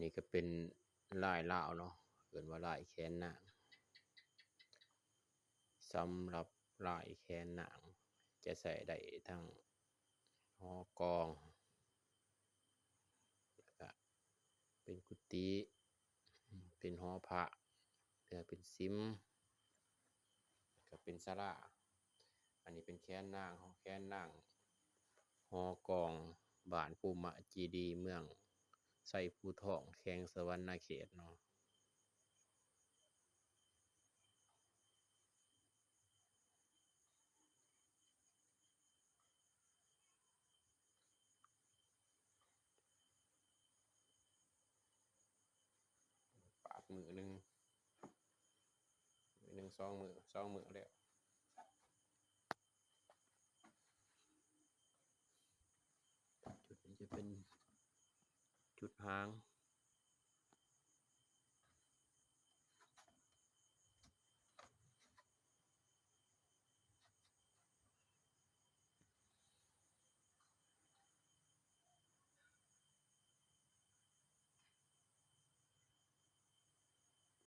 ນີ້ກໍເປັນລາຍລາວເນາະ ເອີ້ນວ່າລາຍແຂນນາງ. ສຳລັບລາຍແຂນນາງຈະໃຊ້ໄດ້ທັງຫໍກອງ ແລ້ວກະເປັນກຸຕິ ເປັນຫໍພະ ແລ້ວເປັນສິມ ແລ້ວກະເປັນສາລາ. ອັນນີ້ເປັນແຂນນາງ ແຂນນາງຫໍກອງ ບ້ານພູມະເຈດີ ເມືອງໄຊພູທອງ ແຂວງສະຫວັນນະເຂດເນາະ. ປາດມື້ໜຶ່ງ ມື້ໜຶ່ງ ສອງມື້ ສອງມື້ແລ້ວ. ຈຸດນີ້ຈະເປັນຈຸດຫາງ.